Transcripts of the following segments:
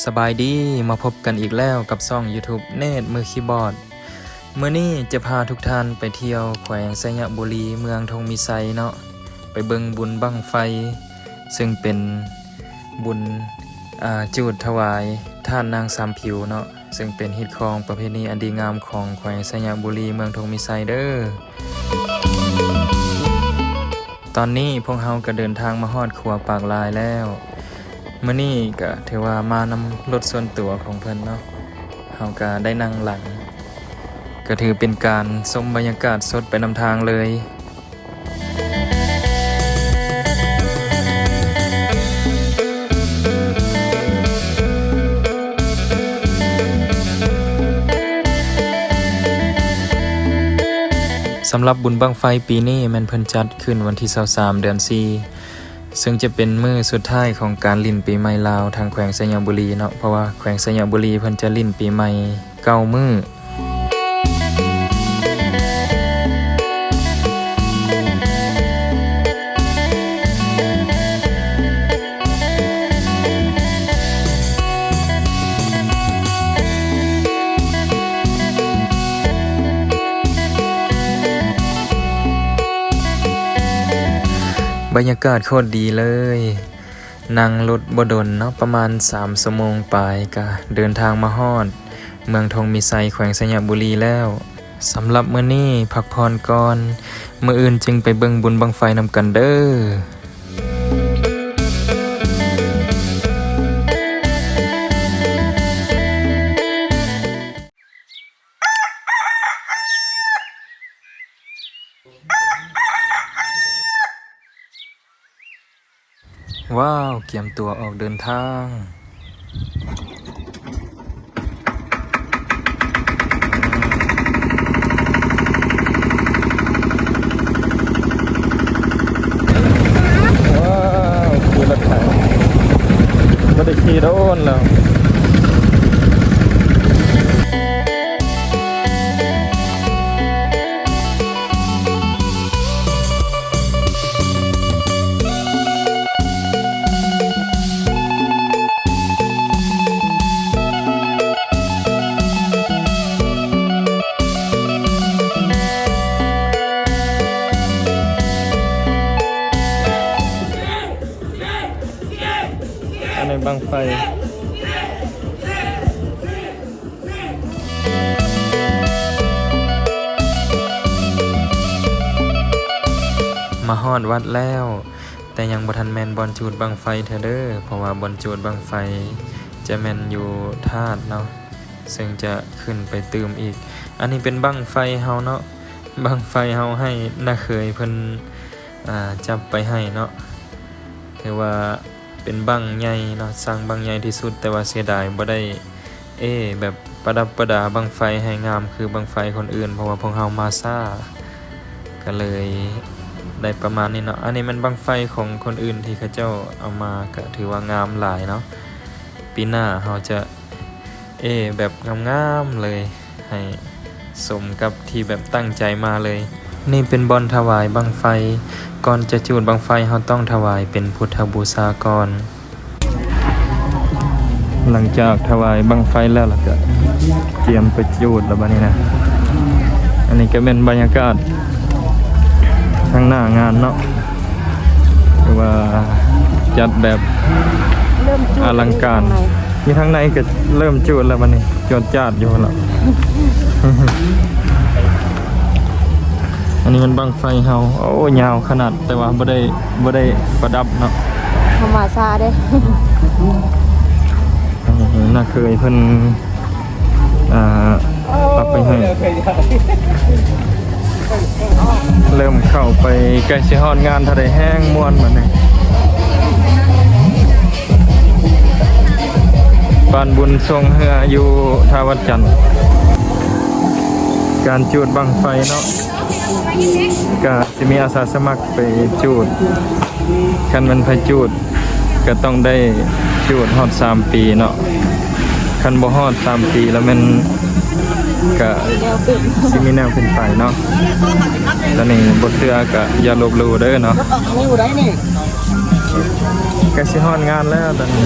ສະບາຍດີ ມາພົບກັນອີກແລ້ວກັບຊ່ອງຢູທູບ ເນດ ມືຄີບອດ. ມື້ນີ້ຈະພາທຸກທ່ານໄປທ່ຽວແຂວງໄຊຍະບູລີ ເມືອງທົ່ງມີໄຊເນາະ, ໄປເບິ່ງບຸນບັ້ງໄຟ ເຊິ່ງເປັນບຸນ ອາ ຈູດຖວາຍທາດນາງສາມຜິວເນາະ, ເຊິ່ງເປັນຮີດຄອງປະເພນີອັນດີງາມຂອງແຂວງໄຊຍະບູລີ ເມືອງທົ່ງມີໄຊເດີ້. ຕອນນີ້ພວກເຮົາກໍເດີນທາງມາຮອດຂົວປາກລາຍແລ້ວ. ມື້ນີ້ກໍຖືວ່າມານຳລົດສ່ວນຕົວຂອງເພິ່ນເນາະ, ເຮົາກໍໄດ້ນັ່ງຫຼັງ, ກໍຖືເປັນການຊົມບັນຍາກາດສົດໄປນຳທາງເລີຍ. ສຳລັບບຸນບັ້ງໄຟປີນີ້ແມ່ນເພິ່ນຈັດຂຶ້ນວັນທີຊາວສາມ ເດືອນສີ່ ເຊິ່ງຈະເປັນມື້ສຸດທ້າຍຂອງການຫຼິ້ນປີໃໝ່ລາວທາງແຂວງໄຊຍະບູລີເນາະ, ເພາະວ່າແຂວງໄຊຍະບູລີເພິ່ນຈະຫຼິ້ນປີໃໝ່ເກົ້າມື້. ບັນຍາກາດໂຄດດີເລີຍ. ນັ່ງລົດບໍ່ດົນເນາະ, ປະມານສາມຊົ່ວໂມງປາຍ ກະເດີນທາງມາຮອດເມືອງທົ່ງມີໄຊ ແຂວງໄຊຍະບູລີແລ້ວ. ສຳລັບມື້ນີ້ພັກຜ່ອນກ່ອນ, ມື້ອື່ນຈຶ່ງໄປເບິ່ງບຸນບັ້ງໄຟນຳກັນເດີ້. ວ້າວ ກຽມຕົວອອກເດີນທາງ. ວ້າວ ຂີ່ລົດໄຖ ບໍ່ໄດ້ຂີ່ໂດນແລ້ວ. ອັນນີ້ບັ້ງໄຟ. ມາຮອດວັດແລ້ວ, ແຕ່ຍັງບໍ່ທັນແມ່ນບ່ອນຈູດບັ້ງໄຟເທື່ອເດີ້, ເພາະວ່າບ່ອນຈູດບັ້ງໄຟຈະແມ່ນຢູ່ທາດເນາະ, ເຊິ່ງຈະຂຶ້ນໄປຕື່ມອີກ. ອັນນີ້ເປັນບັ້ງໄຟເຮົາເນາະ, ບັ້ງໄຟເຮົາໃຫ້ນ້າເຂີຍເພິ່ນ ອາ ຈັບໄປໃຫ້ເນາະ. ຖືວ່າເປັນບັ້ງໃຫຍ່ເນາະ, ສ້າງບັ້ງໃຫຍ່ທີ່ສຸດ, ແຕ່ວ່າເສຍດາຍບໍ່ໄດ້ ເອ ແບບປະດັບປະດາບັ້ງໄຟໃຫ້ງາມຄືບັ້ງໄຟຄົນອື່ນ, ເພາະວ່າພວກເຮົາມາຊ້າ ກໍເລີຍໄດ້ປະມານນີ້ເນາະ. ອັນນີ້ແມ່ນບັ້ງໄຟຂອງຄົນອື່ນທີ່ເຂົາເຈົ້າເອົາມາ, ກໍຖືວ່າງາມຫຼາຍເນາະ. ປີໜ້າເຮົາຈະ ເອ ແບບງາມໆເລີຍ, ໃຫ້ສົມກັບທີ່ແບບຕັ້ງໃຈມາເລີຍ. ນີ້ເປັນບ່ອນຖວາຍບັ້ງໄຟ. ກ່ອນຈະຈູດບັ້ງໄຟ ເຮົາຕ້ອງຖວາຍເປັນພຸດທະບູຊາກ່ອນ. ຫຼັງຈາກຖວາຍບັ້ງໄຟແລ້ວ ແລ້ວກະກຽມໄປຈູດແລ້ວບາດນີ້ນະ. ອັນນີ້ກະແມ່ນບັນຍາກາດທາງໜ້າງານເນາະ. ຖືວ່າຈັດແບບ ເລີ່ມຈູດ ອະລັງການ. ຢູ່ທາງໃນກໍເລີ່ມຈູດແລ້ວບັດນີ້, ຈວດຈາດຢູ່ແລ້ວ. ອັນນີ້ມັນບັ້ງໄຟເຮົາ. ໂອ້ ຍາວຂະໜາດ, ແຕ່ວ່າບໍ່ໄດ້ ບໍ່ໄດ້ປະດັບເນາະ, ທຳມະຊາດເດ້. ເອີ ນ້າເຂີຍເພິ່ນ ອ່າ ປັບໄປໃຫ້. ເລີ່ມເຂົ້າໄປໃກ້ຊິຮອດງານເທົ່າໃດແຮງມ່ວນບັດນີ້. ບ້ານບຸນຊົງເຮືອຢູ່ທ່າວັດຈັນ. ການຈູດບັ້ງໄຟເນາະ, ກະຊິມີອາສາສະໝັກໄປຈູດ. ຄັນແມ່ນໃຜຈູດ ກໍຕ້ອງໄດ້ຈູດຮອດສາມປີເນາະ. ຄັນບໍ່ຮອດສາມປີແລ້ວແມ່ນກະ ມີແນວເປັນ ຊິມີແນວເປັນໄປເນາະ. ຕອນນີ້ບໍ່ເຊື່ອກະຢ່າລົບຫຼູ່ເດີເນາະ. ກະຊິຮອດງານແລ້ວຕອນນີ້.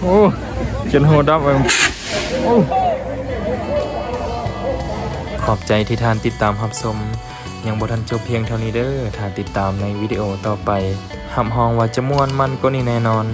ໂອ້ ຈົນຫົວດັບເອີງ. ໂອ້ ຂອບໃຈທີ່ທ່ານຕິດຕາມຮັບຊົມ. ຍັງບໍ່ທັນຈົບພຽງເທົ່ານີ້ເດີ້. ຖ້າຕິດຕາມໃນວິດີໂອຕໍ່ໄປ, ຮັບຮອງວ່າຈະມ່ວນມັນກວ່ານີ້ແນ່ນອນ.